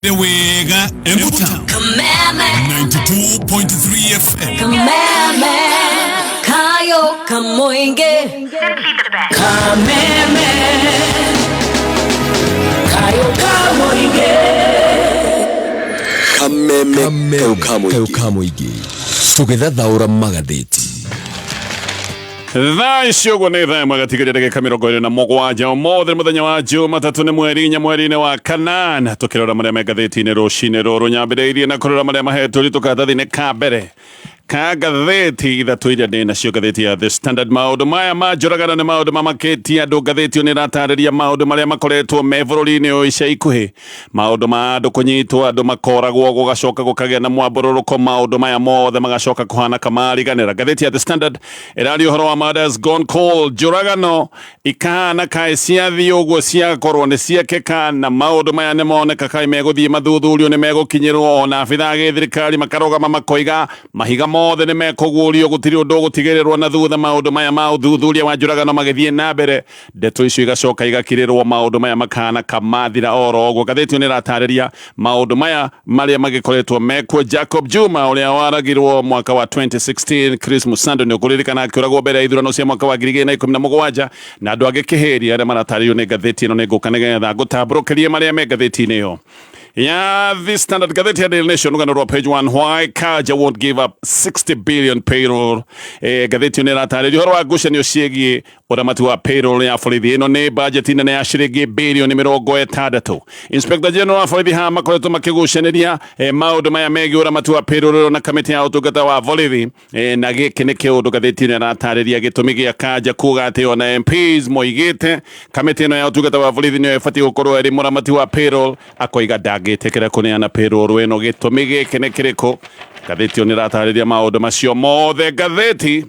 Wega Embu Town. Kameme. 92.3 FM. Kameme. Kayo Kamoinge. Kameme Kayo Kamoinge. Kameme kayo kamuingĩ tũgĩthathaũra magathĩti. Thaa ici ũguo nĩ thaa ĩmwe gatigaria ndagĩka 27. Ũmũthĩ nĩ mũthenya wa Jumatatũ, nĩ mweri 4 mweri-inĩ wa kanana. Tũkĩrora marĩa me ngathĩti-inĩ rũcinĩ rũrũ, nyambĩrĩirie na kũrora marĩa mahetwo ritũ karatathi-inĩ ka mbere ka ngathĩti ithatũ iria ndĩ nacio. Ngathĩti ya The Standard, maũndũ maya ma njũragano nĩ maũndũ mamakĩtie andũ. Ngathĩti ĩyo nĩ ĩratarĩria maũndũ marĩa makoretwo me bũrũri-inĩ ũyũ ica ikuhĩ, maũndũ ma andũ kũnyitwo, andũ makoragwo, gũgacoka gũkagĩa na mwambũrũrũko, maũndũ maya mothe magacoka kũhana kamariganĩra. Ngathĩti ya The Standard ĩraria ũhoro wa murders gone cold, njũragano ikahana kaĩ ciathiĩ ũguo ciakorwo nĩ ciekĩka, na maũndũ maya nĩ moneka kaĩ megũthiĩ mathuthurio, nĩ megũkinyĩrwo. Ona abithaa gĩthirikari makarũgama makoiga mahiga mothe nĩ mekũguũrio, gũtirĩ ũndũ ũgũtigĩrĩrwo na thutha. Maũndũ maya ma ũthuthuria wa njũragano magĩthiĩ na mbere, ndeto icio igacoka igakirĩrwo, maũndũ maya makahana kamathira oro ũguo. Ngathĩti ĩyo nĩ ĩratarĩria maũndũ maya marĩa magĩkoretwo mekuo. Jacob Juma ũrĩa waragirwo mwaka wa 2016, Chris Musando nĩ ũkũririkana akĩũragwo mbere ya ithurano cia mwaka wa 2017, na andũ angĩ kĩhĩri arĩa maratarĩrio nĩ ngathĩti ĩno. Nĩ ngũka nĩgetha ngũtambũrũkĩrie marĩa me ngathĩti-inĩ ĩyo ya The Standard. Ngathĩti ya Daily Nation, rũgano rwa page 1, why Kanja won't give up 60 billion payroll. Ngathĩti ĩyo nĩ ĩratarĩria ũhoro wa ngucanio ciĩgiĩ ũramati wa payroll ya borithi. Ĩno nĩ budget nene ya ciringi birioni 60. Inspector General wa borithi haha makoretwo makĩgucanĩria maũndũ maya megiĩ ũramati wa payroll na kamĩtĩ ya ũtungata wa borithi. Na gĩkĩ nĩ kĩũndũ ngathĩti ĩno ĩratarĩria gĩtũmi gĩa Kanja kuga atĩ ona MPs moigĩte kamĩtĩ ĩno ya ũtungata wa borithi nĩyo ĩbatiĩ gũkorwo ĩrĩ mũramati wa payroll, akoiga ndangĩtĩkĩra kũneana payroll ĩno. Gĩtũmi gĩkĩ nĩ kĩrĩkũ? Ngathĩti ĩyo nĩ ĩratarĩria maũndũ macio mothe. Ngathĩti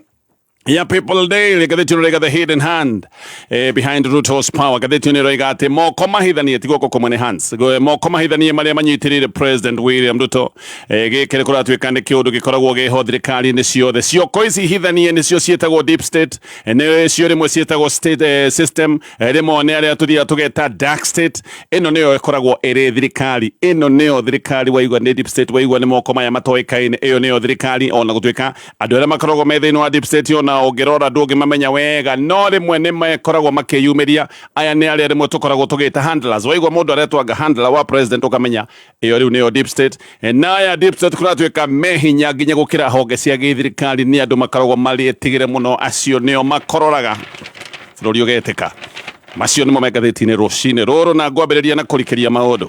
ya People Daily, ngathĩti ĩno ĩroiga the hidden hand behind Ruto's power. Ngathĩti ĩno ĩroiga atĩ moko mahithanie, ti guoko kũmwe, nĩ hands, moko mahithanie marĩa manyitĩrĩire President William Ruto. Gĩkĩ nĩ kũratuĩka nĩ kĩũndũ gĩkoragwo gĩho thirikari-inĩ ciothe. Cioko ici hithanie nĩcio ciĩtagwo deep state, nĩcio rĩmwe ciĩtagwo state system, rĩmwe nĩ arĩa tũthiaga tũgeta dark state. Ĩno nĩyo ĩkoragwo ĩrĩ thirikari, ĩno nĩyo thirikari. Waigua nĩ deep state, waigua nĩ moko maya matoĩkaine, ĩyo nĩyo thirikari. Ona gũtuĩka andũ arĩa makoragwo me thĩinĩ wa deep state, ona ũngĩrora ndũngĩmamenya wega, no rĩmwe nĩ makoragwo makĩyumĩria. Aya nĩ arĩa rĩmwe tũkoragwo tũgĩta handlers. Waigua mũndũ aretwanga handler wa president, ũkamenya ĩyo rĩu nĩyo deep state. Na aya deep state kũratuĩka me hinya nginya gũkĩra honge cia gĩthirikari. Nĩ andũ makoragwo marĩ etigĩre mũno, acio nĩo makororaga bũrũri ũgetĩka. Macio nĩmo me ngathĩti-inĩ rũcinĩ rũrũ, na ngwambĩrĩria na kũrikĩria maũndũ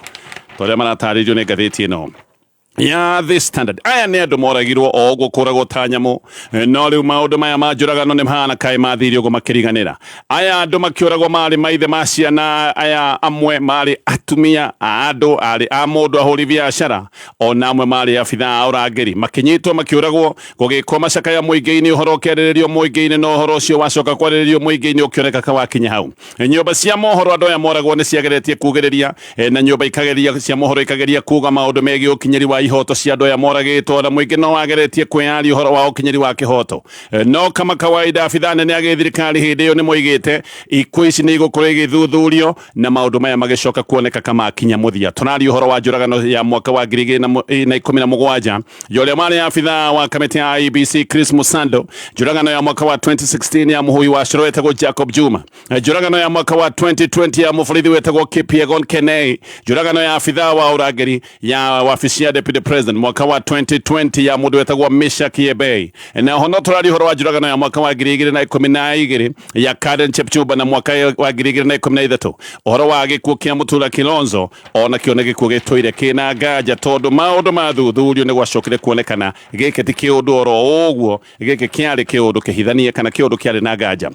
tũrĩa maratarĩrio nĩ ngathĩti ĩno ya The Standard. Aya nĩ andũ moragirwo o ũguo kũragwo ta nyamũ. No rĩu maũndũ maya ma njũragano nĩ mahana kaĩ mathire ũguo makĩriganĩra. Aya andũ makĩũragwo marĩ maithe ma ciana, aya amwe marĩ atumia a andũ, arĩ a mũndũ ahũri biacara, ona amwe marĩ abithaa a ũrangĩri, makĩnyitwo makĩũragwo, gũgĩkwo macakaya mũingĩ-inĩ, ũhoro ũkĩarĩrĩrio mũingĩ-inĩ, na ũhoro ũcio wacoka kwarĩrĩrio mũingĩ-inĩ ũkĩoneka kawakinya hau. Nyũmba cia mohoro andũ aya moragwo nĩ ciageretie kugĩrĩria, na nyũmba ikageria cia mohoro ikageria kuga maũndũ megiĩ ũkinyĩri wa ihoto cia andũ aya moragĩtwo, na mũingĩ no wageretie kwĩyaria ũhoro wa ũkinyĩri wa kĩhoto. No kama kawaida abithaa nene a gĩthirikari hĩndĩ ĩyo nĩ moigĩte ikuũ ici nĩ igũkorwo igĩthuthurio, na maũndũ maya magĩcoka kuoneka kamakinya mũthia. Tũraria ũhoro wa njũragano ya mwaka wa 2017 ya ũrĩa marĩ abithaa wa kamĩtĩ ya IEBC Chris Musando, njũragano ya mwaka wa 2016 ya mũhũi wa coro wetagwo Jacob Juma, njũragano ya mwaka wa 2020 ya mũborithi wetagwo Kipyegon Kenei, njũragano ya abithaa wa ũrangĩri ya wabici ya deputy president mwaka wa 2020 ya mũndũ wetagwo Meshack Yebei. Na ho no tũraria ũhoro wa njũragano ya mwaka wa 2012 ya Karen Chepchumba, na mwaka wa 2013 ũhoro wa gĩkuũ kĩa Mutula Kilonzo, ona kĩo nĩ gĩkuũ gĩtũire kĩna nganja, tondũ maũndũ mathuthurio nĩ gwacokire kuonekana gĩkĩ ti kĩũndũ oro ũguo, gĩkĩ kĩarĩ kĩũndũ kĩhithanie kana kĩũndũ kĩarĩ na nganja.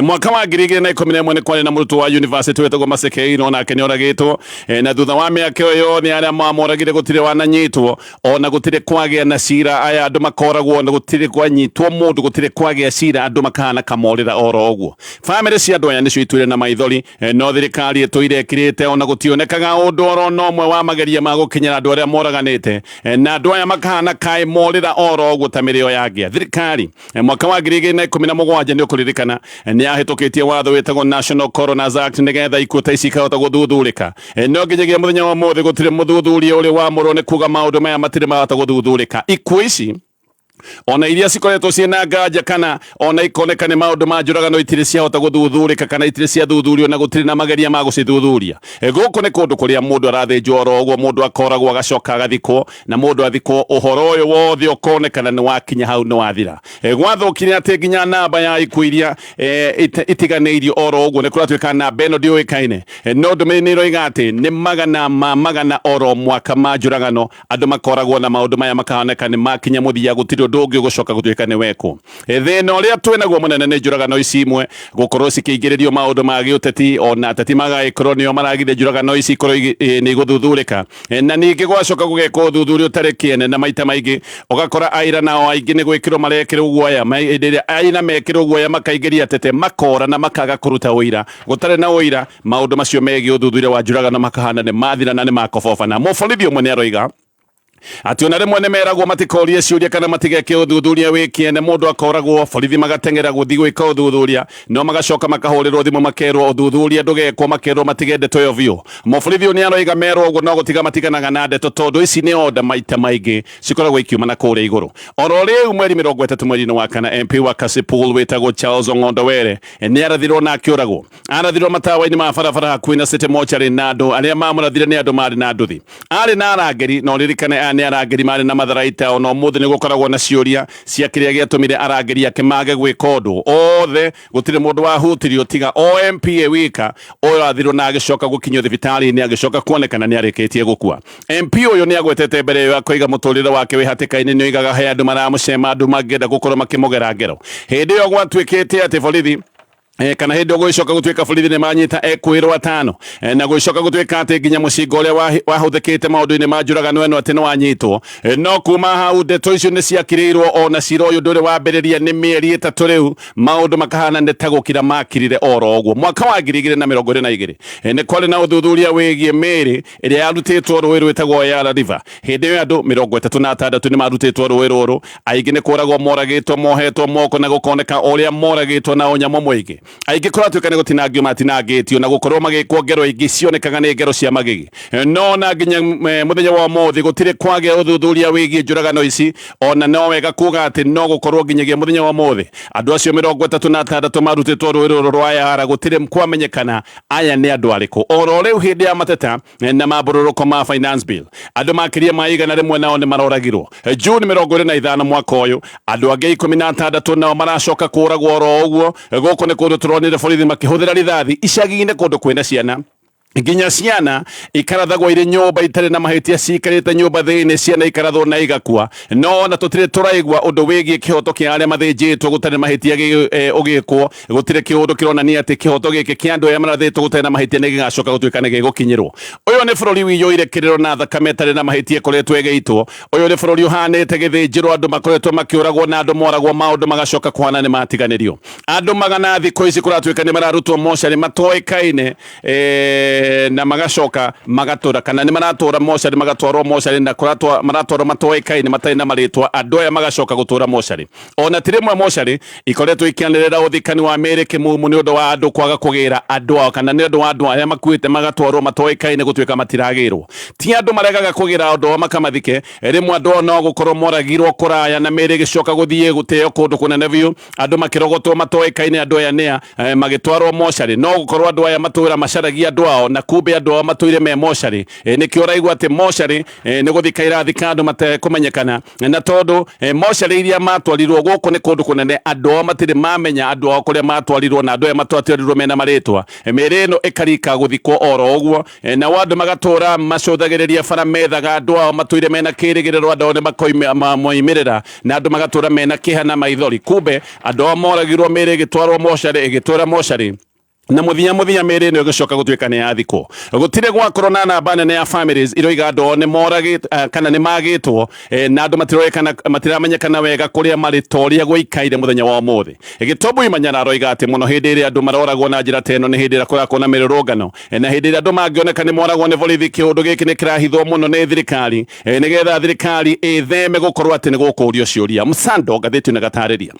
Mwaka wa 2011 nĩ kwarĩ na mũrutwo wa university wetagwo Masekeino, nake nĩ oragĩtwo. Na thutha wa mĩaka ĩyo nĩ arĩa mamoragire gũtirĩ wananyitwo, ona gũtirĩ kwagĩa na cira. Aya andũ makoragwo na gũtirĩ kwanyitwo mũndũ, gũtirĩ kwagĩa cira, andũ makahana kamorĩra oro ũguo. Bamĩrĩ cia andũ aya nĩcio ituire na maithori. No thirikari ĩtũire ĩkirĩte, ona gũtionekaga ũndũ oro na ũmwe wa mageria ma gũkinyĩra andũ arĩa moraganĩte. Na andũ aya makahana kaĩ morĩra oro ũguo ta mĩrĩo yangĩa thirikari. Mwaka wa 2017 nĩ ũkũririkana Nĩ ahĩtũkĩtie watho wĩtagwo National Coroners Act nĩgetha ikuũ ta ici ikahota gũthuthurĩka. No nginyagia mũthenya wa ũmũthĩ gũtirĩ mũthuthuria ũrĩ wamũrwo nĩ kuga maũndũ maya matirĩ mahota gũthuthurĩka. Ikuũ ici ona iria cikoretwo ciĩna nganja kana ona ikoneka nĩ maũndũ ma njũragano itirĩ ciahota gũthuthurĩka kana itirĩ ciathuthurio na gũtirĩ na mageria ma gũcithuthuria. Gũkũ nĩ kũndũ kũrĩa mũndũ arathĩnjwo oro ũguo, mũndũ akoragwo agacoka agathikwo, na mũndũ athikwo ũhoro ũyũ wothe ũkonekana nĩ wakinya hau nĩ wathira. Gwathũkire atĩ nginya namba ya ikuũ iria itiganĩirio oro ũguo nĩ kũratuĩka namba ĩno ndĩũĩkaine, no ndũmĩrĩri nĩ ĩroiga atĩ nĩ magana ma magana oro mwaka ma njũragano andũ makoragwo na maũndũ maya makaoneka nĩ makinya mũthia, gũtirĩ ũndũ ũngĩ ũgũcoka gũtuĩka nĩ wekwo. Thĩna ũrĩa twĩ naguo mũnene nĩ njũragano ici imwe gũkorwo cikĩingĩrĩrio maũndũ ma gĩũteti, ona ateti magagĩkorwo nĩo maragithia njũragano ici ikorwo nĩ igũthuthurĩka, na ningĩ gwacoka gũgekwo ũthuthuria ũtarĩ kĩene, na maita maingĩ ũgakora aira nao aingĩ nĩ gwĩkĩrwo marekĩrwo guoya. Hĩndĩ ĩrĩa aira mekĩrwo guoya makaingĩria atete makora na makaga kũruta ũira. Gũtarĩ na ũira, maũndũ macio megiĩ ũthuthuria wa njũragano makahana nĩ mathira na nĩ makobobana. Mũborithi ũmwe nĩ aroiga atĩ ona rĩmwe nĩ meragwo matikorie ciũria kana matigeke ũthuthuria wĩ kĩene. Mũndũ akoragwo, borithi magateng'era gũthiĩ gwĩka ũthuthuria, no magacoka makahũrĩrwo thimũ makerwo ũthuthuria ndũgekwo, makerwo matige ndeto ĩyo biũ. Mũborithi ũyũ nĩ aroiga merwo ũguo no gũtiga matiganaga na ndeto, tondũ ici nĩ order maita maingĩ cikoragwo ikiuma na kũrĩa igũrũ. Oro rĩu mweri 30 mweri-inĩ wa kana, MP wa Kasipul wĩtagwo Charles Ong'ondo Were nĩ arathirwo na akĩũragwo. Arathirwo matawa-inĩ ma barabara hakuhĩ na City Mortuary, na andũ arĩa mamũrathire nĩ andũ marĩ na nduthi, arĩ na arangĩri. Na ũririkane aya nĩ arangĩri marĩ na matharaita. Ona ũmũthĩ nĩ gũkoragwo na ciũria cia kĩrĩa gĩatũmire arangĩri ake mage gwĩka ũndũ. Othe gũtirĩ mũndũ wahutirio tiga o MPA wika ũyũ athirwo na agĩcoka gũkinyio thibitarĩ-inĩ, agĩcoka kuonekana nĩ arĩkĩtie gũkua. MP ũyũ nĩ agwetete mbere ĩyo akoiga mũtũrĩre wake wĩ hatĩka-inĩ, nĩ oigaga he andũ maramũcema, andũ mangĩenda gũkorwo makĩmũgera ngero. Hĩndĩ ĩyo gwatuĩkĩte atĩ borithi kana hĩndĩ ĩyo gũgĩcoka gũtuĩka borithi nĩ manyita ekwĩrwo atano, na gũgĩcoka gũtuĩka atĩ nginya mũcinga ũrĩa wahũthĩkĩte maũndũ-inĩ ma njũragano ĩno atĩ nĩ wanyitwo. No kuma hau ndeto icio nĩ ciakirĩirwo, ona cira ũyũ ndũrĩ wambĩrĩria nĩ mĩeri 3 rĩu, maũndũ makahana nĩ ta gũkira makirire oro ũguo. Mwaka wa 2022 nĩ kwarĩ na ũthuthuria wĩgiĩ mĩĩrĩ ĩrĩa yarutĩtwo rũĩ rwĩtagwo Yala River. Hĩndĩ ĩyo andũ 36 nĩ marutĩtwo rũĩ rũrũ, aingĩ nĩ kũragwo moragĩtwo mohetwo moko na gũkoneka ũrĩa moragĩtwo na ũnyamũ mũingĩ. Aingĩ kũratuĩka nĩ gũtinangio matinangĩtio na gũkorwo magĩkwo ngero ingĩ cionekaga nĩ ngero cia magigi. No na nginya mũthenya wa ũmũthĩ gũtirĩ kwagĩa ũthuthuria wĩgiĩ njũragano ici. Ona no wega kuga atĩ no gũkorwo nginyagia mũthenya wa ũmũthĩ andũ acio 36 marutĩtwo rũĩ rũrũ rwa Yara gũtirĩ kwamenyekana aya nĩ andũ arĩkũ. Oro rĩu hĩndĩ ya mateta na mambũrũrũko ma finance bill, andũ makĩria ma 100 nao nĩ maroragirwo. June 25 mwaka ũyũ, andũ angĩ 16 nao maracoka kũragwo oro ũguo. Gũkũ nĩ kũndũ tũronire borithi makĩhũthĩra rithathi icagi-inĩ kũndũ kwĩna ciana, nginya ciana ikarathagwo irĩ nyũmba itarĩ na mahĩtia, ciikarĩte nyũmba thĩinĩ, ciana ikarathwo na igakua. No ona tũtirĩ tũraigua ũndũ wĩgiĩ kĩhoto kĩa arĩa mathĩnjĩtwo gũtarĩ mahĩtia ũgĩkwo. Gũtirĩ kĩũndũ kĩronania atĩ kĩhoto gĩkĩ kĩa andũ arĩa marathĩtwo gũtarĩ na mahĩtia nĩ gĩgacoka gũtuĩka nĩ gĩgũkinyĩrwo. Ũyũ nĩ bũrũri wiyũire kĩrĩro na thakame ĩtarĩ na mahĩtia ĩkoretwo ĩgĩitwo. Ũyũ nĩ bũrũri ũhanĩte gĩthĩnjĩro, andũ makoretwo makĩũragwo na andũ moragwo, maũndũ magacoka kũhana nĩ matiganĩrio. Andũ magana thikũ ici kũratuĩka nĩ mararutwo mocarĩ matoĩkaine, na magacoka magatũra kana nĩ maratũra mocarĩ, magatwarwo mocarĩ na maratwarwo matoĩkaine matarĩ na marĩtwa. Andũ aya magacoka gũtũra mocarĩ. Ona ti rĩmwe mocarĩ ikoretwo ikĩanĩrĩra ũthikani wa mĩĩrĩ kĩmumu nĩ ũndũ wa andũ kwaga kũgĩra andũ ao, kana nĩ ũndũ wa andũ arĩa makuĩte magatwarwo matoĩkaine gũtuĩka matiragĩrwo. Ti andũ maregaga kũgĩra andũ ao makamathike, rĩmwe andũ ao no gũkorwo moragirwo kũraya na mĩĩrĩ ĩgĩcoka gũthiĩ gũteo kũndũ kũnene biũ, andũ makĩrogotwo matoĩkaine andũ aya nĩa, magĩtwarwo mocarĩ. No gũkorwo andũ aya matũra macaragia andũ ao na kumbe andũ ao matũire me mocarĩ. Nĩkĩo ũraigua atĩ mocarĩ nĩ gũthika irathika andũ matekũmenyekana, na tondũ mocarĩ iria matwarirwo gũkũ nĩ kũndũ kũnene, andũ ao matirĩ mamenya andũ ao kũrĩa matwarirwo, na andũ aya matwarirwo mena marĩtwa. Mĩĩrĩ ĩno ĩkarika gũthikwo oro ũguo, nao andũ magatũra macũthagĩrĩria bara methaga andũ ao matũire mena kĩrĩgĩrĩro andũ ao nĩ makoimĩrĩra, na andũ magatũra mena kĩeha na maithori. Kumbe andũ ao moragirwo mĩĩrĩ ĩgĩtwarwo mocarĩ, ĩgĩtũra mocarĩ, na mũthia mũthia mĩĩrĩ ĩno ĩgĩcoka gũtuĩka nĩ yathikwo. Gũtirĩ gwakorwo na namba nene ya families iroiga andũ ao nĩ moragĩtwo kana nĩ magĩtwo, na andũ matiramenyekana wega kũrĩa marĩ ta ũrĩa gũikaire mũthenya wa ũmũthĩ. Gĩtombui Manyara aroiga atĩ mũno hĩndĩ ĩrĩa andũ maroragwo na njĩra ta ĩno nĩ hĩndĩ ĩrĩa kũrakorwo na mĩrũrũngano, na hĩndĩ ĩrĩa andũ mangĩoneka nĩ moragwo nĩ borithi, kĩũndũ gĩkĩ nĩ kĩrahithwo mũno nĩ thirikari, nĩgetha thirikari ĩtheme gũkorwo atĩ nĩ gũkũrio ciũria. Msando ngathĩti na gatarĩria.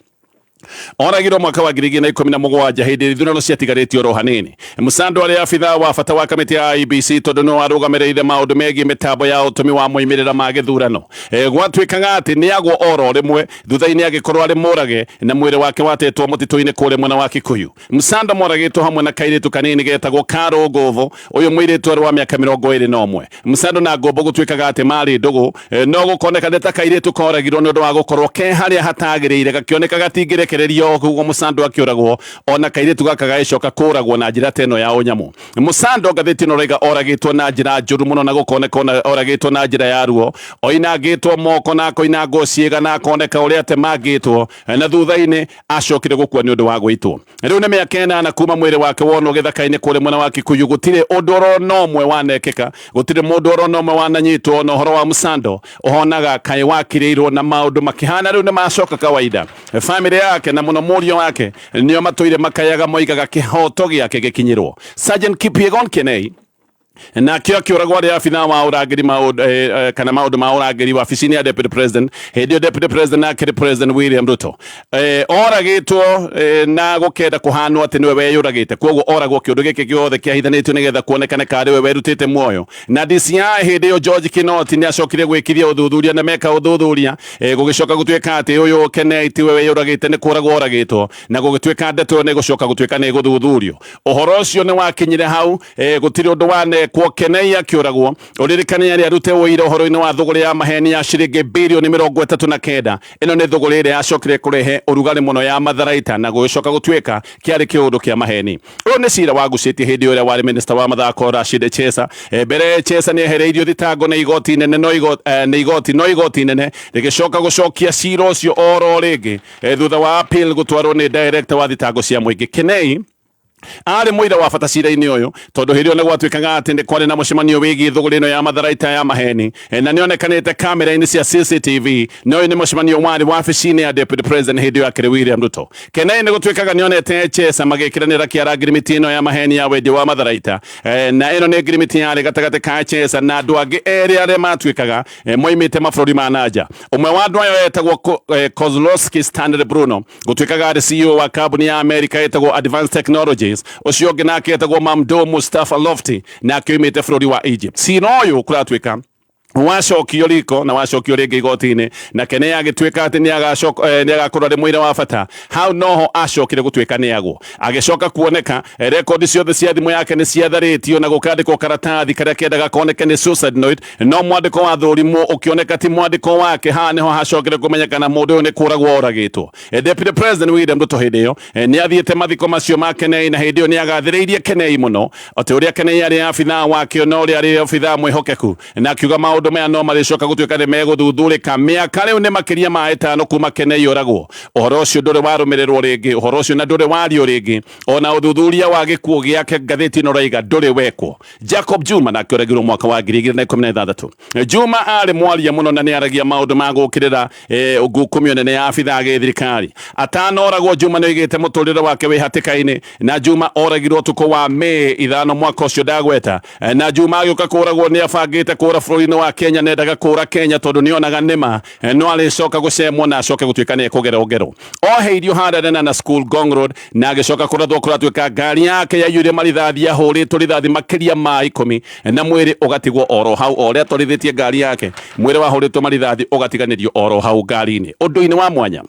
Oragirwo mwaka wa 2017 hĩndĩ ĩrĩa ithurano ciatigarĩtio oro hanini. Msando arĩ abithaa wa bata wa kamĩtĩ ya IEBC tondũ nĩwe warũgamĩrĩire maũndũ megiĩ mĩtambo ya ũtũmi wa moimĩrĩra ma gĩthurano. Gwatuĩkaga atĩ nĩagwo oro rĩmwe thutha-inĩ agĩkorwo arĩ mũrage na mwĩrĩ wake watetwo mũtitũ-inĩ kũrĩa mwena wa Kikuyu. Msando moragĩtwo hamwe na kairĩtu kanini getagwo Carol Ngũbũ. Ũyũ mũirĩtu arĩ wa mĩaka 21. Msando na Ngũbũ gũtuĩkaga atĩ marĩ ndũgũ, no gũkoneka nĩ ta kairĩtu koragirwo nĩ ũndũ wa gũkorwo ke harĩa hatagĩrĩire, gakĩoneka gatingĩrekererio, koguo Msando akĩũragwo, ona kairĩtu gaka gagĩcoka kũragwo na njĩra ta ĩno ya ũnyamũ. Msando ngathĩti ĩno raiga oragĩtwo na njĩra njũru mũno na gũkoneka ona oragĩtwo na njĩra ya ruo, oinangĩtwo moko na akoinangwo ciĩga na akoneka ũrĩa atemangĩtwo, na thutha-inĩ acokire gũkua nĩ ũndũ wa gũitwo. Rĩu nĩ mĩaka 8 kuma mwĩrĩ wake wonwo gĩthaka-inĩ kũrĩa mwena wa Kikuyu, gũtirĩ ũndũ oro na ũmwe wanekĩka, gũtirĩ mũndũ oro na ũmwe wananyitwo, na ũhoro wa Msando ũhonaga kaĩ wakirĩirwo na maũndũ makĩhana rĩu nĩ macoka kawaida. Famĩlĩ yake na mũno mũriũ wake nĩo matũire makayaga moigaga kĩhoto gĩake gĩkinyĩrwo. Sergeant Kipyegon Kenei nakĩo akĩũragwo arĩ abithaa wa ũrangĩri kana maũndũ ma ũrangĩri wabici-inĩ ya Deputy President hĩndĩ ĩyo Deputy President akĩrĩ President William Ruto. Oragĩtwo na gũkenda kũhanwo atĩ nĩwe weyũragĩte, koguo oragwo kĩũndũ gĩkĩ gĩothe kĩahithanĩtio nĩgetha kuonekane karĩ we werutĩte muoyo. Na DCI hĩndĩ ĩyo George Kinoti nĩacokire gwĩkithia ũthuthuria na meka ũthuthuria, gũgĩcoka gũtuĩka atĩ ũyũ Kenei tiwe weyũragĩte, nĩ kũragwo oragĩtwo, na gũgĩtuĩka ndeto ĩyo nĩ ĩgũcoka gũtuĩka nĩ ĩgũthuthurio. Ũhoro ũcio nĩ wakinyire hau, gũtirĩ ũndũ wanekwo, Kenei akĩũragwo. Ũririkane arĩa arute ũira ũhoro-inĩ wa thũgũrĩ ya maheni ya ciringi birioni 39. Ĩno nĩ thũgũrĩ ĩrĩa yacokire kũrehe ũrugarĩ mũno ya matharaita na gũgĩcoka gũtuĩka kĩarĩ kĩũndũ kĩa maheni. Ũyũ nĩ cira wagucĩtie hĩndĩ ĩrĩa warĩ minister wa mathako Rashid Echesa. Mbere Echesa nĩ ehereirio thitango nĩ igoti nene, no nĩ igoti, no igoti nene rĩgĩcoka gũcokia cira ũcio oro rĩngĩ, thutha wa appeal gũtwarwo nĩ director wa thitango cia mũingĩ. Kenei arĩ mũira wa bata cira-inĩ ũyũ tondũ hĩndĩ ĩyo nĩ gwatuĩkaga atĩ nĩ kwarĩ na mũcemanio wĩgiĩ thũgũrĩ ĩno ya matharaita ya maheni, na nĩonekanĩte kamera-inĩ cia CCTV, na ũyũ nĩ mũcemanio warĩ wabici-inĩ ya Deputy President hĩndĩ ĩyo akĩrĩ William Ruto. Kenei nĩ gũtuĩkaga nĩonete Echesa magĩkĩranĩra kĩara ngirimiti ĩno ya maheni ya wendia wa matharaita, na ĩno nĩ ngirimiti yarĩ gatagatĩ ka Echesa na andũ angĩ erĩ arĩa matuĩkaga moimĩte mabũrũri ma nanja. Ũmwe wa andũ ayo etagwo Kozlowski Stanley Bruno, gũtuĩkaga arĩ CEO wa kambuni ya Amerika ĩtagwo Advanced Technologies. Ũcio ũngĩ nake etagwo Mamdouh Mustafa Lofty, nake oimĩte bũrũri wa Egypt. Cira ũyũ kũratuĩka wacokio riko na wacokio rĩngĩ igoti-inĩ, na Kenei agĩtuĩka atĩ nĩagakorwo arĩ mũira wa bata. Hau noho acokire gũtuĩka nĩagwo, agĩcoka kuoneka rekondi ciothe cia thimũ yake nĩ ciatharĩtio na gũkandĩkwo karatathi karĩa kendaga koneke nĩ suicide note, no mwandĩko wa thũrimwo ũkĩoneka ti mwandĩko wake. Haha nĩho hacokire kũmenyekana mũndũ ũyũ nĩ kũragwo oragĩtwo. Deputy President William Ruto hĩndĩ ĩyo nĩathiĩte mathiko macio ma Kenei, na hĩndĩ ĩyo nĩagathĩrĩirie Kenei mũno atĩ ũrĩa Kenei arĩ abithaa wake na ũrĩa arĩ abithaa mwĩhokeku, na akiuga maũndũ maya no marĩcoka gũtuĩka nĩ megũthuthurĩka. Mĩaka rĩu nĩ makĩria ma 5 kuma Kenei oragwo. Ũhoro ũcio ndũrĩ warũmĩrĩrwo rĩngĩ, ũhoro ũcio na ndũrĩ wario rĩngĩ, ona ũthuthuria wa gĩkuũ gĩake ngathĩti ĩno raiga ndũrĩ wekwo. Jacob Juma nake oragirwo mwaka wa 2016. Juma arĩ mwaria mũno na nĩaragia maũndũ ma gũkĩrĩra ngukumio nene ya abithaa a gĩthirikari. Atanoragwo Juma nĩoigĩte mũtũrĩre wake wĩ hatĩka-inĩ, na Juma oragirwo ũtukũ wa Mĩĩ 5 mwaka ũcio ndagweta. Na Juma agĩũka kũragwo nĩ abangĩte kũra bũrũri-inĩ wa Kenya, nendaga kũra Kenya tondũ nĩonaga nĩma no arĩcoka gũcemwo na acoke gũtuĩka nĩ ekũgera ngero. Oheirio harĩa Lenana School Ngong Road na agĩcoka kũrathwo kũratuĩka ngari yake yaiyũire marithathi, yahũrĩtwo rithathi makĩria ma 10 na mwĩrĩ ũgatigwo oro hau o ũrĩa atwarithĩtie ngari yake, mwĩrĩ wahũrĩtwo marithathi ũgatiganĩrio oro hau ngari-inĩ. Ũndũ-inĩ wa mwanya,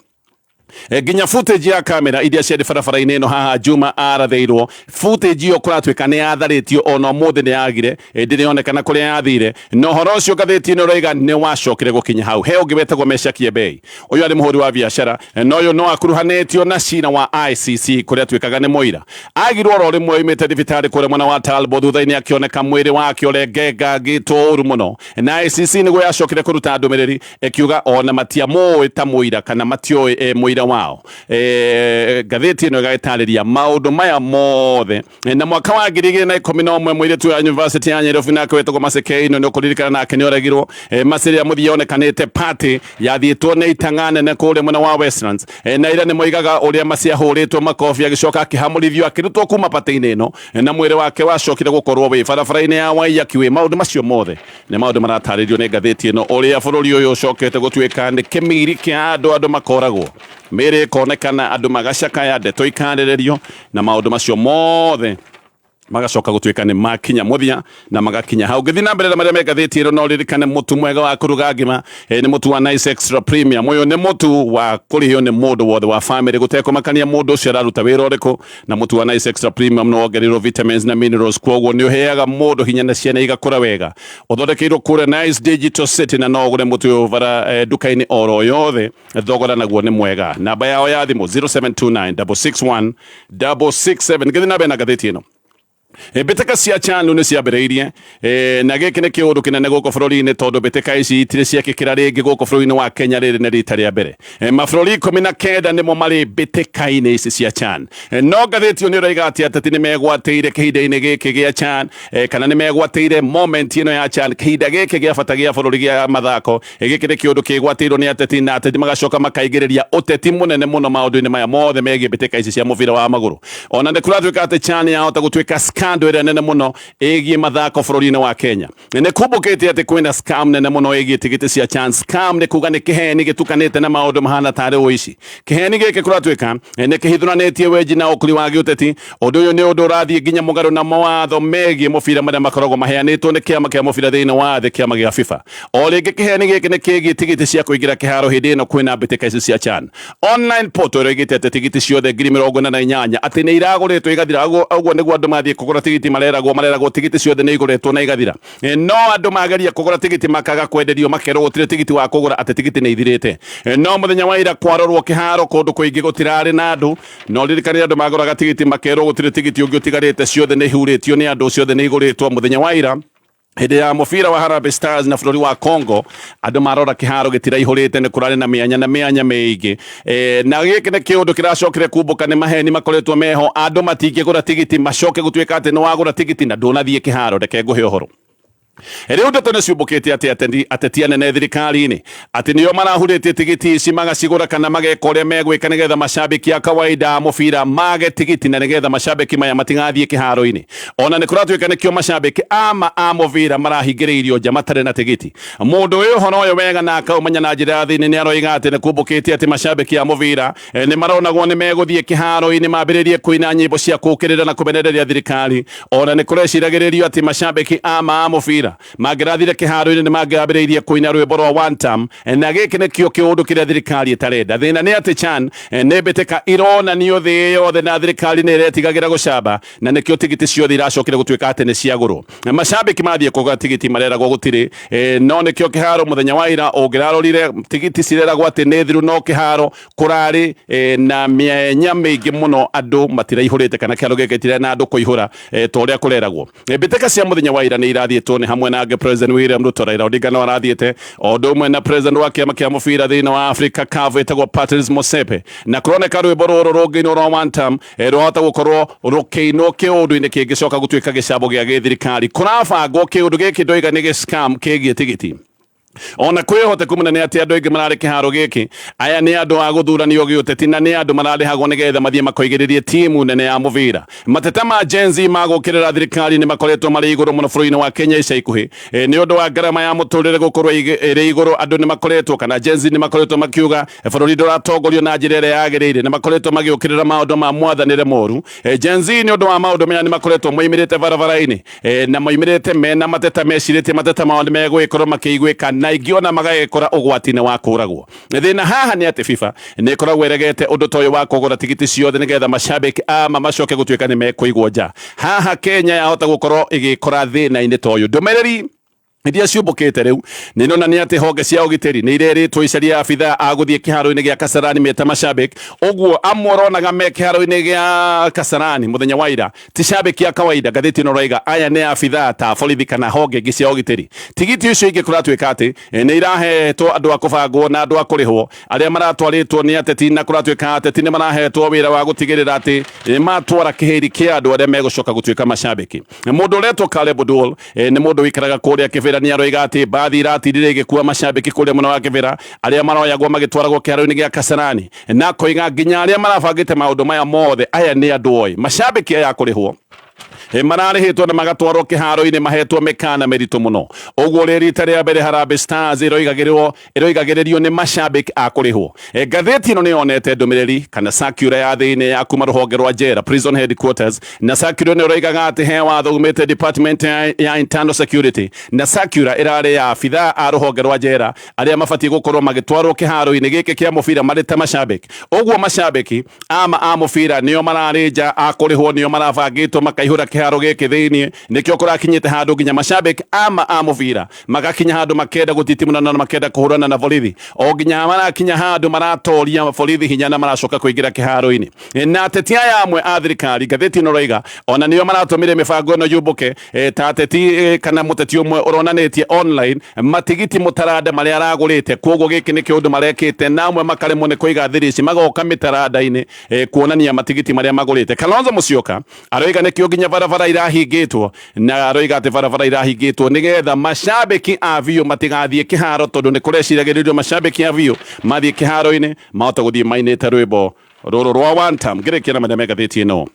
nginya footage ya kamera iria ciarĩ barabara-inĩ ĩno haha Juma arathĩirwo, footage ĩyo kũratuĩka nĩ yatharĩtio ona ũmũthĩ nĩ yagire, ndĩrĩonekana kũrĩa yathire. Na ũhoro ũcio ngathĩti ĩno ĩroiga nĩ wacokire gũkinya hau. He ũngĩ wetagwo Meshack Yebei, ũyũ arĩ mũhũri wa biacara, na ũyũ no akuruhanĩtio na cira wa ICC kũrĩa atuĩkaga nĩ mũira. Agirwo oro rĩmwe oimĩte thibitarĩ kũrĩa mwena wa Talbo, thutha-inĩ akĩoneka mwĩrĩ wake ũrengengangĩtwo ũru mũno. Na ICC nĩguo yacokire kũruta ndũmĩrĩri ĩkiuga ona matiamũĩ ta mũira kana matioĩ mũira wao. Ngathĩti ĩno ĩgagĩtarĩria maũndũ maya mothe. Na mwaka wa 2011 mũirĩtu wa University ya Nairobi nake wetagwo Mercy Keino nĩ ũkũririkana nake nĩ oragirwo. Mercy rĩrĩa mũthia onekanĩte party yathiĩtwo nĩ itang'a nene kũrĩa mwena wa Westlands. Na ira nĩ moigaga ũrĩa Mercy ahũrĩtwo makobi agĩcoka akĩhamũrithio akĩrutwo kuma party-inĩ ĩno, na mwĩrĩ wake wacokire gũkorwo wĩ barabara-inĩ ya Waiyaki. Wĩ maũndũ macio mothe nĩ maũndũ maratarĩrio nĩ ngathĩti ĩno, ũrĩa bũrũri ũyũ ũcokete gũtuĩka nĩ kĩmiri kĩa andũ, andũ makoragwo. Mĩĩrĩ ĩkonekana, andũ magacakaya, ndeto ikarĩrĩrio, na maũndũ macio mothe magacoka gũtuĩka nĩ makinya mũthia na magakinya hau. Ngĩthiĩ na mbere na marĩa me ngathĩti ĩno, no ririkane mũtu mwega wa kũruga ngima nĩ mũtu wa Nice Extra Premium. Ũyũ nĩ mũtu wa kũrĩhio nĩ mũndũ wothe wa famĩlĩ, gũtekũmakania mũndũ ũcio araruta wĩra ũrĩkũ. Na mũtu wa Nice Extra Premium nĩ wongereirwo vitamins na minerals, kwoguo nĩ ũheaga mũndũ hinya na ciana igakũra wega. Ũthondekeirwo kũrĩa Nice Digital City, na no ũgũre mũtu ũyũ bara nduka-inĩ oro yothe, thogora naguo nĩ mwega. Namba yao ya thimũ 0729 661 667. Ngĩthiĩ na mbere na ngathĩti ĩno, mbĩtĩka cia CHAN nĩ ciambĩrĩirie, na gĩkĩ nĩ kĩũndũ kĩnene gũkũ bũrũri-inĩ, tondũ mbĩtĩka ici itirĩ ciekĩkĩra rĩngĩ gũkũ bũrũri-inĩ wa Kenya. Rĩrĩ nĩ rita rĩa mbere. Mabũrũri 19 nĩmo marĩ mbĩtĩka-inĩ ici cia CHAN. No ngathĩti ĩyo nĩ ĩroiga atĩ ateti nĩ megwatĩire kĩhinda-inĩ gĩkĩ gĩa CHAN, kana nĩ megwatĩire moment ĩno ya CHAN, kĩhinda gĩkĩ gĩa bata gĩa bũrũri gĩa mathako. Gĩkĩ nĩ kĩũndũ kĩgwatĩirwo nĩ ateti, na ateti magacoka makaingĩrĩria ũteti mũnene mũno maũndũ-inĩ maya mothe megiĩ mbĩtĩka ici cia mũbira wa magũrũ. Ona nĩ kũratuĩka atĩ CHAN yahota gũtuĩka scandal ĩrĩa nene mũno ĩgiĩ mathako bũrũri-inĩ wa Kenya. Nĩ kumbũkĩte atĩ kwĩna scam nene mũno ĩgiĩ tigiti cia CHAN. Scam nĩ kuga nĩ kĩheni gĩtukanĩte na maũndũ mahana tarĩ ũici. Kĩheni gĩkĩ kũratuĩka nĩ kĩhithũranĩtie wenji na ũkuri wa gĩũteti. Ũndũ ũyũ nĩ ũndũ ũrathiĩ nginya mũgarũ na mawatho megiĩ mũbira marĩa makoragwo maheanĩtwo nĩ kĩama kĩa mũbira thĩinĩ wa thĩ, kĩama gĩa FIFA. O rĩngĩ kĩheni gĩkĩ nĩ kĩgiĩ tigiti cia kũingĩra kĩharo hĩndĩ ĩno kwĩna mbĩtĩka ici cia CHAN. Online portal ĩroigĩte atĩ tigiti ciothe 48,000 atĩ nĩ iragũrĩtwo igathira. Ũguo nĩguo andũ mathiĩ kũgũra tigiti mareragwo tigiti ciothe nĩ igũrĩtwo na igathira. No andũ mageria kũgũra tigiti makaga kwenderio, makerwo gũtirĩ tigiti wa kũgũra, atĩ tigiti nĩ ithirĩte. No mũthenya wa ira kwarorwo kĩharo kũndũ kũingĩ gũtirarĩ na andũ. No ririkane andũ magũraga tigiti makerwo gũtirĩ tigiti ũngĩ ũtigarĩte, ciothe nĩ ihurĩtio nĩ andũ, ciothe nĩ igũrĩtwo. Mũthenya wa ira hĩndĩ ya mũbira wa Harambee Stars na bũrũri wa Congo, andũ marora kĩharo gĩtiraihũrĩte, nĩ kũrarĩ na mĩanya na mĩanya mĩingĩ. Na gĩkĩ nĩ kĩũndũ kĩracokire kumbũka nĩ maheni makoretwo meho, andũ matingĩgũra tigiti macoke gũtuĩka atĩ nĩ wagũra tigiti na ndũnathiĩ kĩharo. Reke ngũhe ũhoro. Rĩu ndeto nĩ ciũmbũkĩte atĩ ateti anene thirikari-inĩ atĩ nĩo marahurĩtie tigiti ici, magacigũra kana mageka ũrĩa megwĩka nĩgetha macambĩki a kawaida a mũbira mage tigiti, na nĩgetha macambĩki maya matigathiĩ kĩharo-inĩ. Ona nĩ kũratuĩka nĩkĩo macambĩki ama a mũbira marahingĩrĩirio nja matarĩ na tigiti. Mũndũ ũyũ ũhoro ũyũ wega na akaũmenya na njĩra ya thĩinĩ nĩ aroiga atĩ nĩ kumbũkĩte atĩ macambĩki a mũbira nĩ maronagwo nĩ megũthiĩ kĩharo-inĩ mambĩrĩrie kũina nyĩmbo cia kũũkĩrĩra na kũmenereria thirikari. Ona nĩ kũreciragĩrĩrio atĩ macambĩki ama a mũbira mangĩrathire kĩharo-inĩ nĩ mangĩambĩrĩirie kũina rwĩmbo rwa one term, na gĩkĩ nĩkĩo kĩũndũ kĩrĩa thirikari ĩtarenda. Thĩna nĩ atĩ CHAN nĩ mbĩtĩka ironanio thĩ yothe, na thirikari nĩ ĩretigagĩra gũcamba, na nĩkĩo tigiti ciothe iracokire gũtuĩka atĩ nĩ ciagũrwo. Macambĩki mathiĩ kũgũra tigiti mareragwo gũtirĩ. No nĩkĩo kĩharo mũthenya wa ira ũngĩrarorire tigiti cireragwo atĩ nĩ thiru, no kĩharo kũrarĩ na mĩanya mĩingĩ mũno, andũ matiraihũrĩte kana kĩharo gĩkĩ gĩtirĩ na andũ kũihũra ta ũrĩa kũreragwo. Mbĩtĩka cia mũthenya wa ira nĩ irathiĩtwo nĩ hamwe na angĩ President William Ruto, Raila Odinga no arathiĩte, o ũndũ ũmwe na president wa kĩama kĩa mũbira thĩinĩ wa Africa CAF ĩtagwo Patrice Motsepe. Na kũroneka rwĩmbo rũrũ rũngĩinwo rwa one term, rwahota gũkorwo rũkĩinwo kĩũndũ-inĩ kĩngĩcoka gũtuĩka gĩcambo gĩa gĩthirikari. Kũrabangwo kĩũndũ gĩkĩ ndoiga nĩ gĩ-scam kĩgiĩ tigiti. Ona kwĩ ũhoteku mũnene atĩ andũ aingĩ mararĩ kĩharo gĩkĩ aya nĩ andũ a gũthuranio gĩũteti, na nĩ andũ mararĩhagwo nĩgetha mathiĩ makoigĩrĩrie timu nene ya mũbira. Mateta ma Gen Z ma gũkĩrĩra thirikari nĩ makoretwo marĩ igũrũ mũno bũrũri-inĩ wa Kenya ica ikuhĩ. Nĩ ũndũ wa ngarama ya mũtũrĩre gũkorwo ĩrĩ igũrũ, andũ nĩ makoretwo kana Gen Z nĩ makoretwo makiuga bũrũri ndũratongorio na njĩra ĩrĩa yagĩrĩire. Nĩ makoretwo magĩũkĩrĩra maũndũ ma mwathanĩre moru. Gen Z nĩ ũndũ wa maũndũ maya nĩ makoretwo moimĩrĩte barabara-inĩ, na moimĩrĩte mena mateta, mecirĩtie mateta mao nĩ megũgĩkorwo makĩiguĩka, na ingĩ ona magagĩkora ũgwati-inĩ wa kũragwo. Thĩna haha nĩ atĩ FIFA nĩ ĩkoragwo ĩregete ũndũ ta ũyũ wa kũgũra tigiti ciothe nĩgetha macambĩki ama macoke gũtuĩka nĩ mekũigwo nja. Haha Kenya yahota gũkorwo ĩgĩkora thĩna-inĩ ta ũyũ. Ndũmĩrĩri iria ciũmbũkĩte rĩu nĩ ironania atĩ honge cia ũgitĩri nĩ irerĩtwo icarie abithaa a gũthiĩ kĩharo-inĩ gĩa Kasarani meta macambĩki. Ũguo amwe ũronaga me kĩharo-inĩ gĩa Kasarani mũthenya wa ira ti cambĩki a kawaida. Ngathĩti ĩno ĩroiga aya nĩ abithaa ta borithi kana honge ingĩ cia ũgitĩri. Tigiti icio ingĩ kũratuĩka atĩ nĩ irahetwo andũ a kũbangwo na andũ a kũrĩhwo arĩa maratwarĩtwo nĩ ateti, na kũratuĩka ateti nĩ marahetwo wĩra wa gũtigĩrĩra atĩ nĩ matwara kĩhĩri kĩa andũ arĩa megũcoka gũtuĩka macambĩki. Mũndũ ũretwo Caleb Oduol, nĩ mũndũ ũikaraga kũrĩa Kĩbĩra, nĩ aroiga atĩ mbathi iratindire igĩkua macambĩki kũrĩa mwena wa Kĩbĩra arĩa maroyagwo magĩtwaragwo kĩharo-inĩ gĩa Kasarani, na akoiga nginya arĩa marabangĩte maũndũ maya mothe aya nĩ andũ oĩ. Macambĩki aya a kũrĩhwo Mararĩhĩtwo na magatwarwo kĩharo-inĩ mahetwo mĩkana mĩritũ mũno. Ũguo rĩ rita rĩa mbere Harambee Stars ĩroigagĩrĩrio nĩ macambĩki a kũrĩhwo. Ngathĩti ĩno nĩ yonete ndũmĩrĩri kana circular ya thĩinĩ ya kuma rũhonge rwa njera prison headquarters, na circular nĩ ĩroigaga atĩ he watho umĩte department ya internal security, na circular ĩrarĩ ya abithaa a rũhonge rwa njera arĩa mabatiĩ gũkorwo magĩtwarwo kĩharo-inĩ gĩkĩ kĩa mũbira marĩ ta macambĩki. Ũguo macambĩki ama a mũbira nĩo mararĩ nja a kũrĩhwo, nĩo marabangĩtwo makaihũra kĩharo gĩkĩ thĩinĩ. Nĩkĩo kũrakinyĩte handũ nginya macambĩki ama a mũbira magakinya handũ makenda gũtitimũrana na makenda kũhũrana na borithi, o nginya marakinya handũ maratoria borithi hinya na maracoka kũingĩra kĩharo-inĩ. Na ateti aya amwe a thirikari, ngathĩti ĩno ĩroiga ona nĩo maratũmire mĩbango ĩno yũmbũke, ta ateti kana mũteti ũmwe ũronanĩtie online matigiti mũtaranda marĩa aragũrĩte. Koguo gĩkĩ nĩ kĩũndũ marekĩte, na amwe makaremwo nĩ kũiga thiri ici, magoka mĩtaranda-inĩ kuonania matigiti marĩa magũrĩte. Kalonzo Musyoka aroiga nĩkĩo nginya barabara irahingĩtwo, na aroiga atĩ barabara irahingĩtwo nĩgetha macambĩki a biũ matigathiĩ kĩharo, tondũ nĩ kũreciragĩrĩrio macambĩki a biũ mathiĩ kĩharo-inĩ mahote gũthiĩ mainĩte rwĩmbo rũrũ rwa one time. Ngĩrĩkia na marĩa me ngathĩti ĩno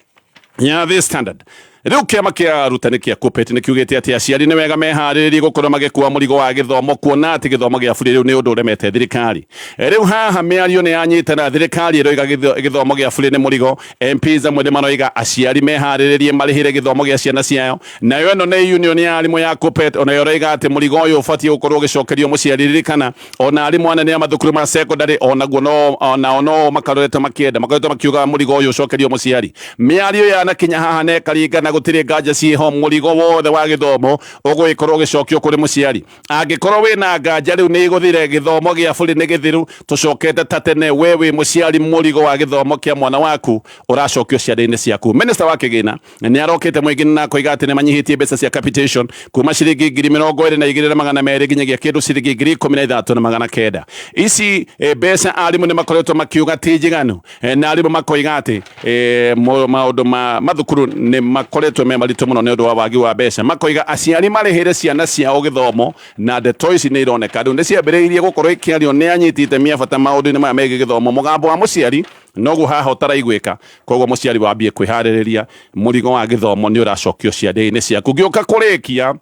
ya The Standard. Rĩu kĩama kĩa arutani kĩa KUPPET nĩ kiugĩte atĩ aciari nĩ wega meharĩrĩrie gũkorwo magĩkua mũrigo wa gĩthomo, kuona atĩ gĩthomo gĩa bũrĩ rĩu nĩ ũndũ ũremete thirikari. Rĩu haha mĩario nĩ yanyitana, thirikari ĩroiga gĩthomo gĩa bũrĩ nĩ mũrigo, MPs amwe nĩ maroiga aciari meharĩrĩrie marĩhĩre gĩthomo gĩa ciana ciao. Nayo ĩno nĩ union ya arimũ ya KUPPET, onayo ĩroiga atĩ mũrigo ũyũ ũbatiĩ gũkorwo ũgĩcokerio mũciari. Ririkana ona arimũ anene a mathukuru ma secondary onaguo no onao no makaroretwo makĩenda, makoretwo makiuga mũrigo ũyũ ũcokerio mũciari. Mĩario yanakinya haha na ĩkaringana, gũtirĩ nganja ciĩho, mũrigo wothe wa gĩthomo ũgũgĩkorwo ũgĩcokio kũrĩ mũciari. Angĩkorwo wĩna nganja rĩu nĩ igũthire, gĩthomo gĩa bũrĩ nĩ gĩthiru, tũcokete ta tene, we wĩ mũciari mũrigo wa gĩthomo kĩa mwana waku ũracokio ciande-inĩ ciaku. Minister wa kĩgĩna nĩ arokĩte mũingĩ na koiga atĩ nĩ manyihĩtie mbeca cia capitation kuma ciringi 22,200 nginyagia kĩndũ ciringi 13,900. Ici mbeca arimũ nĩ makoretwo makiuga ti njiganu, na arimũ makoiga atĩ maũndũ ma mathukuru nĩ makoretwo me maritũ mũno nĩ ũndũ wa wagi wa mbeca. Makoiga aciari marĩhĩre ciana ciao gĩthomo, na ndeto ici nĩ ironeka rĩu nĩ ciambĩrĩirie gũkorwo ikĩario nĩ anyiti itemi a bata maũndũ-inĩ maya megiĩ gĩthomo. Mũgambo wa mũciari noguo haha ũtaraiguĩka, koguo mũciari wambie kwĩharĩrĩria, mũrigo wa gĩthomo nĩ ũracokio ciande-inĩ ciaku. Ngĩũka kũrĩkia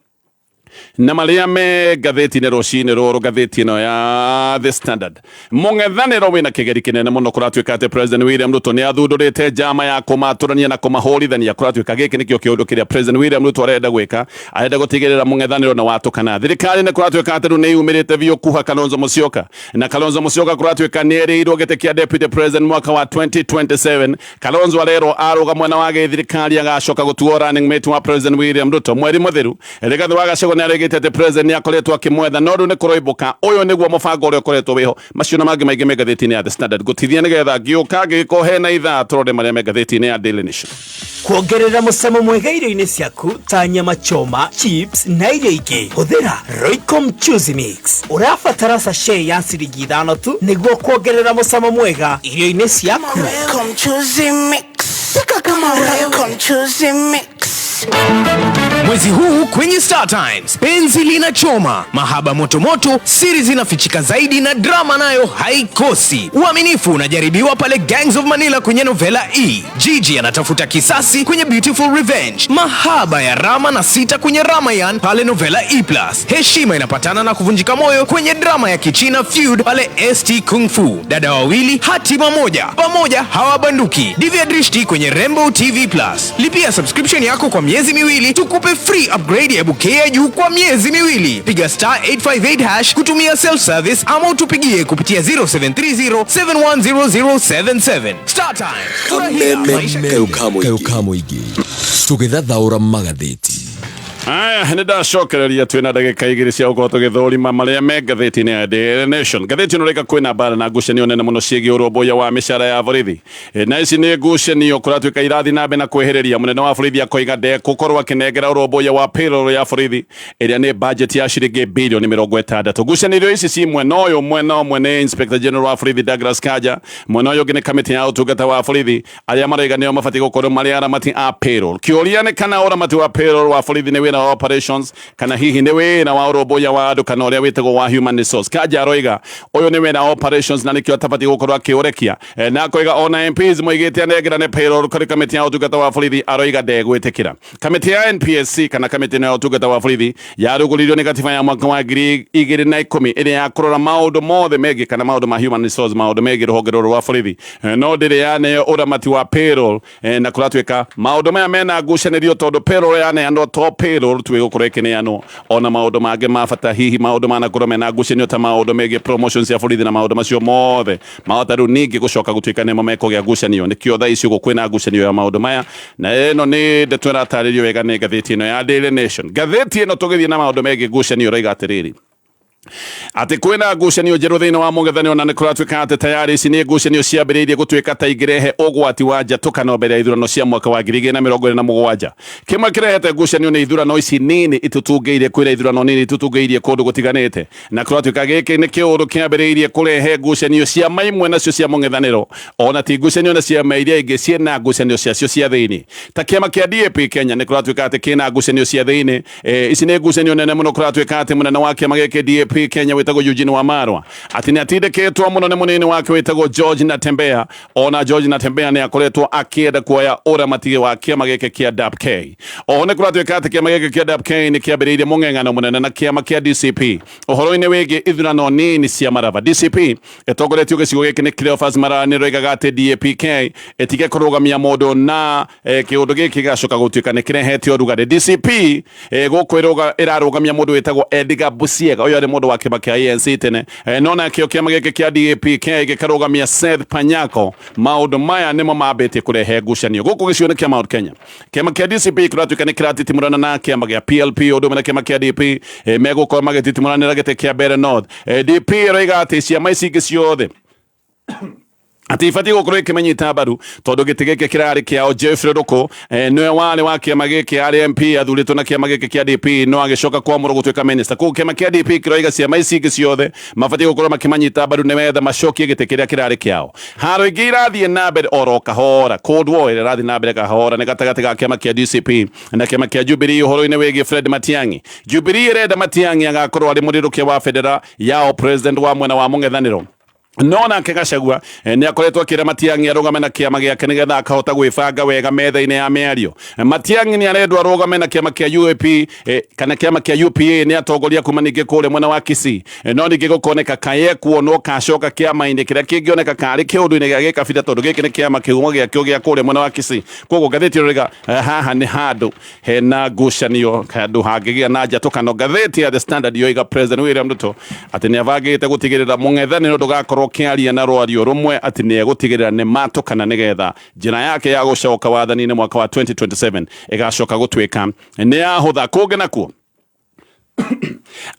na marĩa me ngathĩti-inĩ rũcinĩ rũrũ, ngathĩti ĩno ya The Standard, mũng'ethanĩro wĩna kĩgeri kĩnene mũno. Kũratuĩka atĩ President William Ruto nĩ athundũrĩte njama ya kũmatũrania na kũmahũrithania. Kũratuĩka gĩkĩ nĩkĩo kĩũndũ kĩrĩa President William Ruto arenda gwĩka, arenda gũtigĩrĩra mũng'ethanĩro nĩ watũkana. Thirikari nĩ kũratuĩka atĩ rĩu nĩ yumĩrĩte biũ kuha Kalonzo Musyoka, na Kalonzo Musyoka kũratuĩka nĩ erĩirwo gĩtĩ kĩa deputy president mwaka wa 2027. Kalonzo arerwo arũga mwena wa gĩthirikari agacoka gũtuo running mate wa President William Ruto. Mweri mũthiru Rigathi wa Gachagua nĩ aregete atĩ president nĩ akoretwo akĩmwetha, no rĩu nĩ kũroimbũka ũyũ nĩguo mũbango ũrĩa ũkoretwo wĩho. Macio na mangĩ maingĩ me ngathĩti-inĩ ya The Standard. Ngũtithia nĩgetha ngĩũka ngĩgĩkorwo hena ithaa tũrore marĩa me ngathĩti-inĩ ya Daily Nation. Kuongerera mũcamo mwega irio-inĩ ciaku ta nyama choma, chips na irio ingĩ, hũthĩra Royco Mchuzi Mix. Ũrabatara sachet ya ciringi 5 tu nĩguo kuongerera mũcamo mwega irio-inĩ ciaku. Royco Mchuzi Mix. Pika kama Royco Mchuzi Mix. Mwezi huu kwenye Star Times, penzi linachoma, mahaba motomoto, siri zinafichika zaidi na drama nayo haikosi. Uaminifu unajaribiwa pale Gangs of Manila kwenye Novela E. Gigi anatafuta kisasi kwenye Beautiful Revenge. Mahaba ya Rama na Sita kwenye Ramayan pale Novela E+. Heshima inapatana na kuvunjika moyo kwenye drama ya Kichina Feud pale ST Kung Fu. Dada wawili hatima moja, pamoja hawabanduki. Divya Drishti kwenye Rainbow TV+. Lipia subscription yako kwa miezi miwili tukupe free upgrade ya bouquet ya juu kwa miezi miwili. Piga star 858 hash kutumia self service ama utupigie kupitia 0730 710077. Star Times. Furahia maisha. Kayo mũingĩ tũgĩthathaũra magathĩti. Aya, nĩ ndacokereria twĩna ndagĩka 2 cia gũkorwo tũgĩthũrima marĩa me ngathĩti-inĩ ya Daily Nation. Ngathĩti ĩno rĩka kwĩna mbara na ngucanio nene mũno ciĩgiĩ ũrũmbũiya wa mĩcara ya borithi. Na ici nĩ ngucanio kũratuĩka irathiĩ na mbere na kwĩhĩrĩria. Mũnene wa borithi akoiga ndekũkorwo akĩnengera ũrũmbũiya wa payroll ya borithi ĩrĩa nĩ budget ya ciringi bilioni 60. Ngucanio ici ci mwena ũyũ, mwena ũmwe nĩ Inspector General wa borithi Douglas Kanja, mwena ũyũ ũngĩ nĩ kamĩtĩ ya ũtungata wa borithi arĩa maroiga nĩo mabatiĩ gũkorwo marĩ aramati a payroll. Kĩũria nĩ kana ũramati wa payroll wa borithi nĩ wĩra wĩra wa operations kana hihi nĩ wĩra wa ũrũmbũiya wa andũ kana ũrĩa wĩtagwo wa human resource. Kanja aroiga ũyũ nĩ wĩra wa operations na nĩkĩo atabatiĩ gũkorwo akĩũrekia. Na akoiga ona MPs moigĩte anengerane payroll kũrĩ kamĩtĩ ya ũtungata wa borithi, aroiga ndegwĩtĩkĩra. Kamĩtĩ ya NPSC kana kamĩtĩ ĩno ya ũtungata wa borithi yarugũririo nĩ gatiba ya mwaka wa 2010 ĩrĩa ya kũrora maũndũ mothe megiĩ kana maũndũ ma human resource, maũndũ megiĩ rũhonge rũrũ rwa borithi. No ndĩrĩ yaneo ũramati wa payroll, na kũratuĩka maũndũ maya mena ngucanĩrio tondũ payroll yaneanwo to payroll tu ĩgũkorwo ĩkĩneanwo, ona maũndũ mangĩ ma bata, hihi maũndũ manakorwo mena ngucanio ta maũndũ megiĩ promotions cia borithi na maũndũ macio mothe mahota rĩu ningĩ gũcoka gũtuĩka nĩmo mekũgĩa ngucanio. Nĩkĩo thaa ici ũguo kwĩna ngucanio ya maũndũ maya, na ĩno nĩ ndeto ĩratarĩrio wega nĩ ngathĩti ĩno ya Daily Nation. Ngathĩti ĩno tũgĩthiĩ na maũndũ megiĩ ngucanio ĩroiga atĩrĩrĩ, atĩ kwĩna ngucanio njerũ thĩinĩ wa mũng'ethanĩro, na nĩ kũratuĩka atĩ tayarĩ ici nĩ ngucanio ciambĩrĩirie gũtuĩka ta ingĩrehe ũgwati wa njatũkano mbere ya ithurano cia mwaka wa 2027. Kĩmwe kĩrehete ngucanio nĩ ithurano ici nini itutungĩirie, kwĩra ithurano nini itutungĩirie kũndũ gũtiganĩte, na kũratuĩka gĩkĩ nĩ kĩũndũ kĩambĩrĩirie kũrehe ngucanio ciama imwe nacio cia mũng'ethanĩro, ona ti ngucanio na ciama iria ingĩ ciĩna ngucanio ciacio cia thĩinĩ, ta kĩama kĩa DAP Kenya nĩ kũratuĩka atĩ kĩna ngucanio cia thĩinĩ. Ici nĩ ngucanio nene mũno. Kũratuĩka atĩ mũnene wa kĩama gĩkĩ DAP Kenya wĩtagwo Eugene Wamalwa atĩ nĩ atindĩkĩtwo mũno nĩ mũnini wake wĩtagwo George Natembeya. Ona George Natembeya nĩ akoretwo akĩenda kuoya ũramati wa kĩama gĩkĩ kĩa DAP-K. Oho nĩ kũratuĩka atĩ kĩama gĩkĩ kĩa DAP-K nĩ kĩambĩrĩirie mũng'eng'ano mũnene na kĩama kĩa DCP ũhoro-inĩ wĩgiĩ ithurano nini cia maraba. DCP ĩtongoretio gĩcigo gĩkĩ nĩ Cleophas Malala nĩ roigaga atĩ DAP-K ĩtige kũrũgamia mũndũ na kĩũndũ gĩkĩ gĩgacoka gũtuĩka nĩ kĩrehete ũrugarĩ. DCP gũkũ ĩrarũgamia mũndũ wĩtagwo Edgar Busiega, ũyũ arĩ mũndũ wa kĩama kĩa ANC tene, no nakĩo kĩama gĩkĩ kĩa DAP-K gĩkarũgamia Seth Panyako. Maũndũ maya nĩmo mambĩtie kũrehe ngucanio gũkũ gĩcigo-inĩ kĩa Mount Kenya. Kĩama kĩa DCP kũratuĩka nĩ kĩratitimũrana na kĩama gĩa PLP ũndũ ũmwe na kĩama kĩa DP, megũkorwo magĩtitimũranĩra gĩtĩ kĩa Mbeere North. DP ĩroiga atĩ ciama ici ingĩ ciothe atĩ ibatiĩ gũkorwo ĩkĩmanyita mbaru tondũ gĩtĩ gĩkĩ kĩrarĩ kĩao. Jeffrey Ruku, nĩwe warĩ wa kĩama gĩkĩ, arĩ MP athurĩtwo na kĩama gĩkĩ kĩa DP, no agĩcoka kwamũrwo gũtuĩka minister. Koguo kĩama kĩa DP kĩroiga ciama ici ingĩ ciothe mabatiĩ gũkorwo makĩmanyita mbaru nĩgetha macokie gĩtĩ kĩrĩa kĩrarĩ kĩao. Haro ingĩ irathiĩ na mbere oro kahora, Cold War ĩrĩa ĩrathiĩ na mbere kahora nĩ gatagatĩ ga kĩama kĩa DCP na kĩama kĩa Jubilee ũhoro-inĩ wĩgiĩ Fred Matiang'i. Jubilee ĩrenda Matiang'i agakorwo arĩ mũrĩrũkia wa bendera yao, president wa mwena wa mũng'ethanĩro, no nake Gachagua nĩ akoretwo akĩra Matiang'i arũgame na kĩama gĩake nĩgetha akahota gwĩbanga wega metha-inĩ ya mĩario. Matiang'i nĩ arendwo arũgame na kĩama kĩa UAP, kana kĩama kĩa UPA nĩ atongoria kuma ningĩ kũrĩa mwena wa Kisii. No ningĩ gũkoneka kaye kuonwo kacoka kĩama-inĩ kĩrĩa kĩngĩoneka karĩ kĩũndũ-inĩ gĩa gĩkabira, tondũ gĩkĩ nĩ kĩama kĩhumo gĩakĩo gĩa kũrĩa mwena wa Kisii. Koguo ngathĩti ĩroiga haha nĩ handũ hena ngucanio, handũ hangĩgĩa na njatũkano. Ngathĩti ya The Standard yoiga President William Ruto atĩ nĩ abangĩte gũtigĩrĩra mũng'ethanĩro ndũgakorwo ũkĩaria na rwario rũmwe, atĩ nĩ egũtigĩrĩra nĩ matũkana nĩgetha njĩra yake ya gũcoka wathani-inĩ mwaka wa 2027 ĩgacoka gũtuĩka nĩ yahũtha. Kũngĩ nakuo,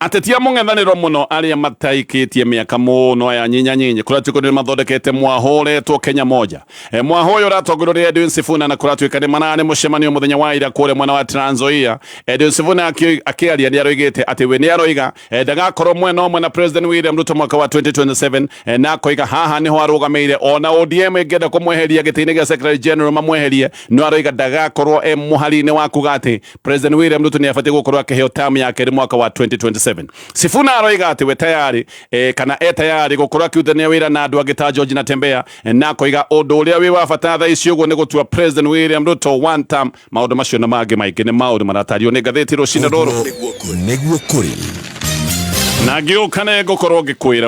ateti a mũng'ethanĩro mũno arĩa mataikĩtie mĩaka mũno aya nyinyanyinyi kũratuĩka nĩ mathondekete mwaho ũretwo Kenya Moja. Mwaho ũyũ ũratongorio nĩ Edwin Sifuna, na kũratuĩka nĩ mararĩ mũcemanio mũthenya wa ira kũrĩa mwena wa Trans Nzoia. Edwin Sifuna akĩaria nĩ aroigĩte atĩ we nĩ aroiga ndagakorwo mwena ũmwe na President William Ruto mwaka wa 2027, na akoiga haha nĩho arũgamĩire, ona ODM ĩngĩenda kũmweheria gĩtĩ-inĩ gĩa Secretary General mamweherie, no aroiga ndagakorwo e mũhari-inĩ wa kuga atĩ President William Ruto nĩ abatiĩ gũkorwo akĩheo term ya kerĩ mwaka wa 2027. Sifuna aroiga atĩ we tayari, kana e tayari gũkorwo akĩrutithania wĩra na andũ angĩ ta George Natembeya, na akoiga ũndũ ũrĩa wĩ wa bata thaa ici ũguo nĩ gũtua President William Ruto one term. Maũndũ macio na mangĩ maingĩ nĩ maũndũ maratario nĩ ngathĩti rũcinĩ rũrũ. Nĩguo kũrĩ. Na ngĩũka nĩ ngũkorwo ngĩkwĩra.